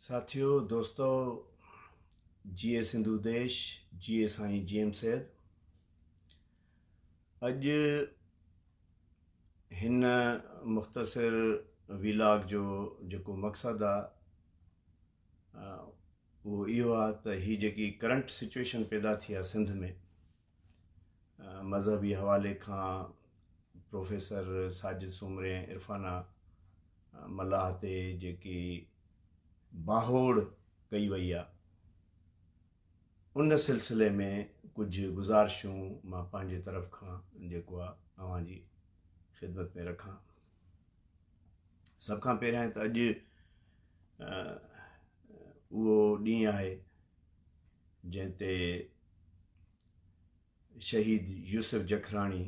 ساٿيو دوستو جيئي سنڌو ديش جيئي سائين جي ايم سيد اڄ هن مختصر ويلاگ جو جيڪو مقصد آ اهو اهو آ ته هي جيڪي ڪرنٽ سچويشن پيدا ٿي آ سنڌ ۾ مذهبي حوالي کان پروفيسر ساجد سومري ۽ عرفانه ملاح تي جيڪي باهوڙ ڪئي وئي آ ان سلسلي ۾ ڪجهه گذارشون مان پنهنجي طرف کان جيڪو آ اوهان جي خدمت ۾ رکان. سڀ کان پهريان ته اڄ اهو ڏينهن آهي جنهن تي شهيد يوسف جکراڻي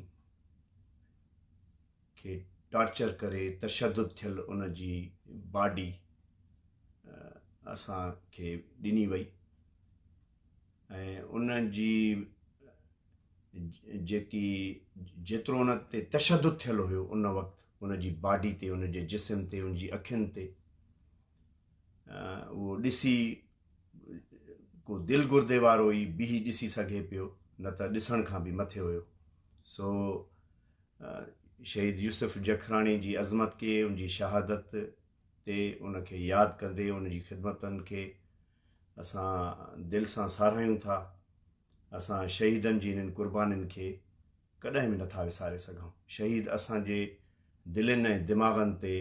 کي ٽارچر ڪري تشدد ٿيل ان جي باڊي اسان کي ڏني وئي ۽ ان جي جيڪي جيترو ان تي تشدد ٿيل هيو ان وقت ان جي باڊي تي ان جي جسم تي ان جي اکين تي اهو ڏسي ڪو دل گردي وارو ئي بيهي ڏسي سگهي پيو نه ته ڏسڻ کان به مٿي هيو. سو شهيد يوسف جکراڻي جي عظمت کي ان جي شهادت تي ان کي ياد ڪندي ان جي خدمتن کي اسان دل سان ساراهيون ٿا. اسان شهيدن جي انهن قربانين کي ڪڏهن به نٿا وساري سگهون. شهيد اسان جي دلين ۽ دماغن تي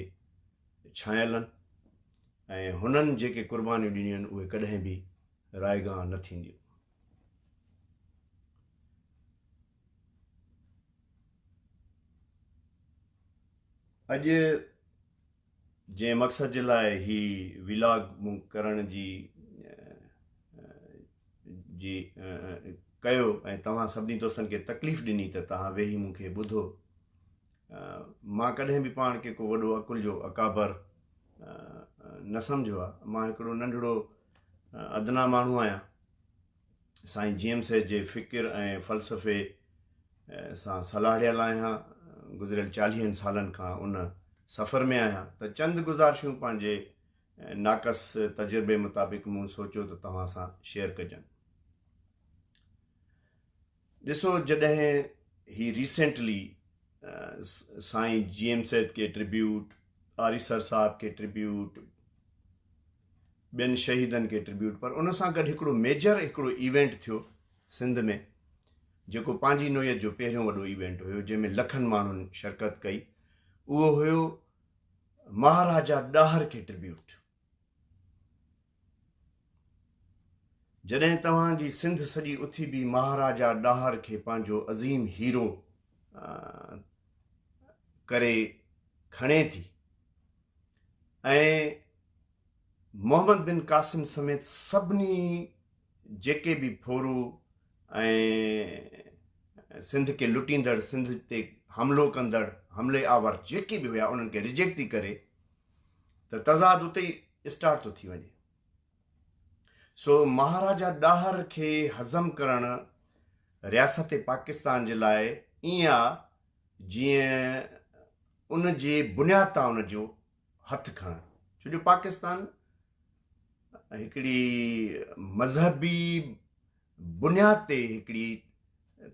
ڇانيل آهن ۽ هنن جيڪي قربانيون ڏنيون آهن اهي ڪڏهن به رائيگان نه ٿينديون. اڄ جنهن مقصد جي لاء هي ولاگ مون ڪرڻ جي جي ڪيو ۽ توهان سڀني دوستن کي تڪليف ڏني ته توهان ويهي مون کي ٻڌو. مان ڪڏهن به پاڻ کي ڪو وڏو عقل جو اڪابر نه سمجهيو آهي. مان هڪڙو ننڍڙو ادنيٰ ماڻهو آهيان. سائين جي ايم سيد جي فڪر ۽ فلسفي سان سلهاڙيل آهيان. گذريل چاليهن سالن کان ان سفر ۾ آهيان ته چند گذارشون پنهنجي ناقص تجربي مطابق مون سوچيو ته توهان سان شيئر ڪجن. ڏسو جڏهن هي ريسينٽلي سائين جي ايم سيد کي ٽربيوٽ، آريسر صاحب کي ٽربيوٽ، ٻين شهيدن کي ٽربيوٽ پر ان سان گڏ هڪڙو ميجر هڪڙو ايونٽ ٿيو سنڌ ۾ جيڪو پنهنجي نوعيت جو پهريون وڏو ايونٽ هيو جنهن ۾ لکن ماڻهن شرڪت ڪئي اهو هيو مهاراجا ڏاهر کي ٽربيوٽ. جڏهن توهان جي سنڌ سڄي اٿي به مهاراجا ڏاهر کي پنهنجو عظيم هيرو ڪري کڻي ٿي ۽ محمد بن قاسم سميت سڀني جيڪي به ڦورو ۽ سنڌ کي لٽيندڙ سنڌ تي حملو ڪندڙ حملي آور جيڪي به هيا انهن کي ريجيڪٽ ٿي ڪري ته تضاد اتي ئي اسٽارٽ ٿو ٿي وڃي. سو مهاراجا ڏاهر کي هضم ڪرڻ رياست پاڪستان جي لاء ائين آ جيئن ان جي بنياد تان ان جو هٿ کڻڻ. ڇو جو پاڪستان هڪڙي مذهبي بنياد تي هڪڙي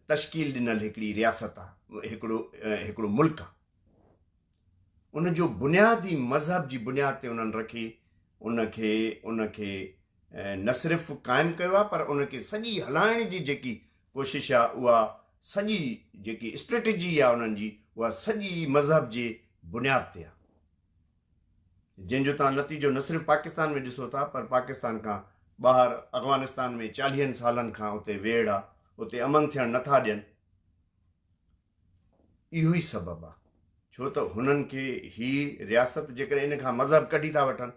تشڪيل ڏنل هڪڙي رياست آ، هڪڙو هڪڙو ملڪ آ. ان جو بنياد ئي مذهب جي بنياد تي انهن رکي ان کي ان کي نه صرف قائم ڪيو آهي پر ان کي سڄي هلائڻ جي جيڪي ڪوشش آهي اها سڄي جيڪي اسٽريٽجي آهي انهن جي اها سڄي مذهب جي بنياد تي آهي جنهن جو تان نتيجو نه صرف پاڪستان ۾ ڏسو ٿا پر پاڪستان کان ٻاهر افغانستان ۾ چاليهن سالن کان اتي ويڙهه آهي اتي امن ٿيڻ نٿا ڏين. اهو ئي سبب آ ڇو ته هنن کي هي رياست جيڪڏهن ان کان مذهب ڪڍي ٿا وٺن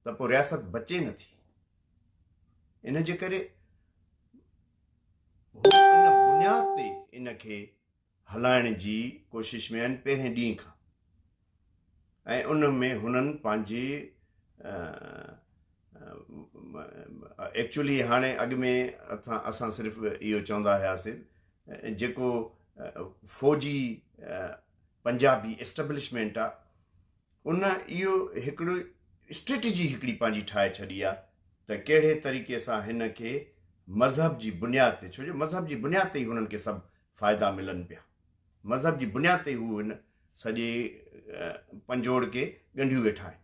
ته پوء رياست بچي نه ٿي ان جي ڪري هو ان بنياد تي ان کي هلائڻ جي ڪوشش ۾ آهن پهرين ڏينهن کان ۽ ان ۾ هنن پنهنجي ايڪچولي هاڻي اڳ ۾ اسان صرف اهو چوندا هياسين جيڪو فوجي پنجابي اسٽيبلشمينٽ آ ان اهو هڪڙو اسٽريٽجي هڪڙي پنهنجي ٺاهي ڇڏي آ ته ڪهڙي طريقي سان هن کي مذهب جي بنياد تي ڇو جو مذهب جي بنياد تي ئي هنن کي سڀ فائدا ملن پيا مذهب جي بنياد تي ئي هو هن سڄي پنجوڙ کي ڳنڍيون ويٺا آهن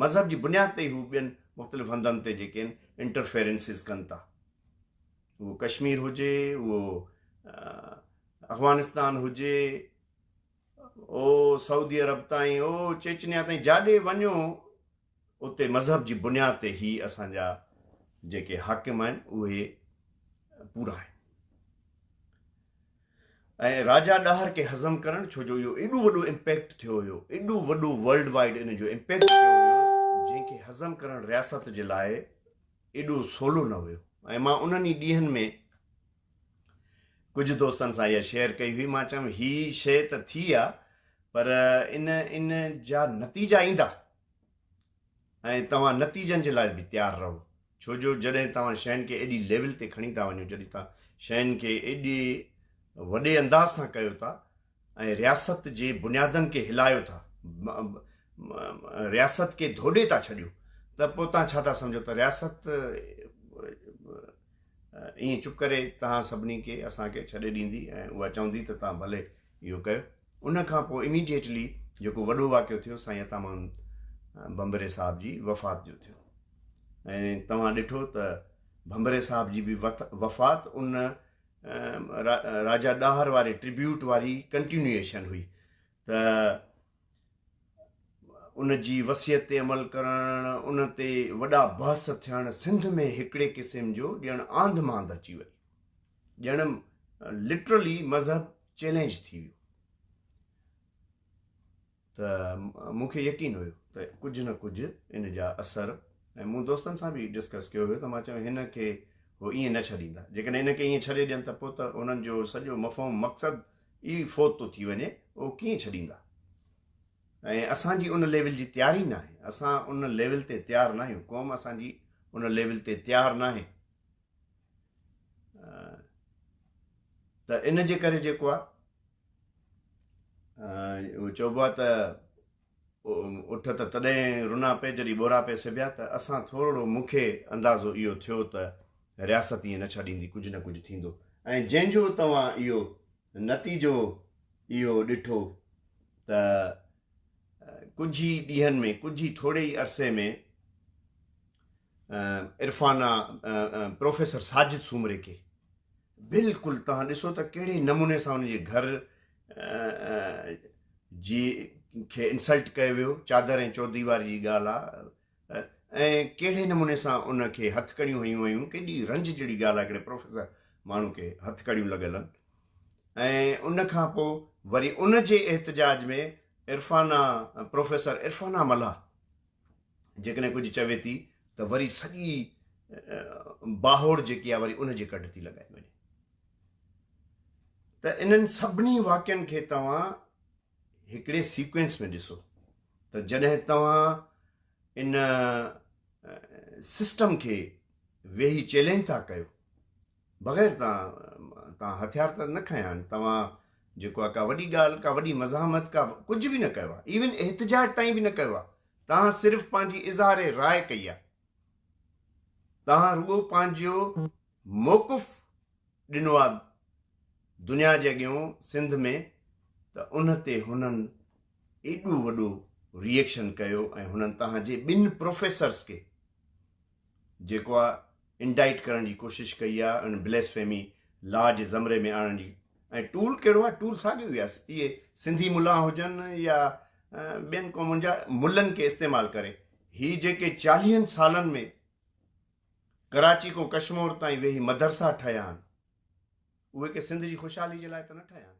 مذهب جي بنياد تي ئي هو ٻين مختلف هنڌن تي جيڪي آهن انٽرفيرنسز ڪن ٿا اهو ڪشمير هجي اهو افغانستان هجي او سعودي عرب تائين او چيچنيا تائين جاڏي وڃو اتي مذهب جي بنياد تي هي اسان جا جيڪي حاڪم آهن اهي پورا آهن ۽ راجا ڏاهر کي هضم ڪرڻ ڇو جو اهو ايڏو وڏو امپيڪٽ ٿيو هيو ايڏو وڏو ورلڊ وائيڊ ان جو امپيڪٽ ٿيو هيو جنهن کي هضم ڪرڻ رياست جي لاء ايڏو سولو نه هيو ۽ مان انهن ئي ڏينهن ۾ ڪجهه دوستن سان اها شيئر ڪئي هئي مان چيم هي شيء ته ٿي آ پر ان ان جا نتيجا ايندا ۽ توهان نتيجن جي لاء به تيار رهو ڇو جو جڏهن توهان شين کي ايڏي ليول تي کڻي ٿا وڃو جڏهن توهان شين کي ايڏي وڏي انداز سان ڪيو ٿا ۽ رياست جي بنيادن کي هلايو ٿا، رياست کي ڌوڏي ٿا ڇڏيو ته پوء توهان ڇا ٿا سمجهو ته رياست ائين چپ ڪري توهان سڀني کي اسان کي ڇڏي ڏيندي ۽ اها چوندي ته توهان ڀلي اهو ڪيو. ان کان پوء اميڊيٽلي جيڪو وڏو واقعو ٿيو سائين عطا محمد ڀنڀري صاحب جي وفات جو ٿيو ۽ توهان ڏٺو ته ڀنڀري صاحب جي به وفات ان راجا ڏاهر واري ٽربيوٽ واري ڪنٽينيوئيشن هئي ته ان جي وصيت تي عمل ڪرڻ ان تي وڏا بحث ٿيڻ سنڌ ۾ هڪڙي قسم جو ڄڻ آنڌ مانڌ اچي وئي ڄڻ لٽرلي مذهب چئلينج ٿي ويو ته مون کي يقين هيو ته ڪجهه نه ڪجهه ان جا اثر ۽ مون دوستن سان به ڊسڪس ڪيو هيو ته مان چيو هن کي هو ائين نه ڇڏيندا جيڪڏهن ان کي ائين ڇڏي ڏين ته پوء ته انهن جو سڄو مفهوم مقصد ئي فوت ٿو ٿي وڃي اهو ڪيئن ڇڏيندا ۽ اسان جي ان ليول جي تياري ناهي اسان ان ليول تي تيار ناهيون قوم اسان جي ان ليول تي تيار ناهي ته ان جي ڪري جيڪو آهي اهو چئبو آهي ته اٺ ته تڏهن رنا پئي جڏهن ٻورا پئي سبيا ته اسان ٿورڙو مون کي اندازو اهو ٿيو ته رياست ائين نه ڇڏيندي ڪجهه نه ڪجهه ٿيندو ۽ جنهن جو توهان اهو نتيجو اهو ڏٺو ته ڪجهه ئي ڏينهن ۾ ڪجهه ئي ٿوري ئي عرصي ۾ عرفانه پروفيسر ساجد سومري کي بلڪل توهان ڏسو ته ڪهڙي نموني سان ان جي گهر جي کي انسلٽ ڪيو ويو چادر ۽ چوديواري جي ڳالهه آ ۽ ڪهڙي نموني سان ان کي هٿڪڙيون هنيون ويون ڪيڏي رنج جهڙي ڳالهه آ هڪڙي پروفيسر ماڻهو کي هٿڪڙيون لڳل آهن ۽ ان کان پوء وري ان جي احتجاج ۾ عرفانه پروفيسر عرفانه ملاح جيڪڏهن ڪجهه چوي ٿي ته وري سڄي باهوڙ جيڪي آهي وري ان جي ڪڍ ٿي لڳائي وڃي ته انهن سڀني واقعن کي توهان هڪڙي سيڪوينس ۾ ڏسو ته جڏهن توهان ان سسٽم کي ويهي چئلينج ٿا ڪيو بغير تان تان هٿيار ته نه کنيا آهن توهان جيڪو آهي ڪا وڏي ڳالهه ڪا وڏي مزاحمت ڪا ڪجهه به نه ڪيو آهي ايون احتجاج تائين به نه ڪيو آهي توهان صرف پنهنجي اظهار راء ڪئي آهي توهان رڳو پنهنجو موقف ڏنو آهي دنيا جي اڳيون سنڌ ۾ ته ان تي هنن ايڏو وڏو ريئيڪشن ڪيو ۽ هنن توهان جي ٻن پروفيسرس کي جيڪو آ انڊائٽ ڪرڻ جي ڪوشش ڪئي آ ان بليسفيمي لا جي زمري ۾ آڻڻ جي ۽ ٽول ڪهڙو آ ٽول ساڳيو ئي آ اهي سنڌي ملان هجن يا ٻين قومن جا ملن کي استعمال ڪري هي جيڪي چاليهن سالن ۾ ڪراچي کان ڪشمور تائين ويهي مدرسا ٺهيا آهن اهي ڪي سنڌ جي خوشحالي جي لاء ته نه ٺهيا آهن.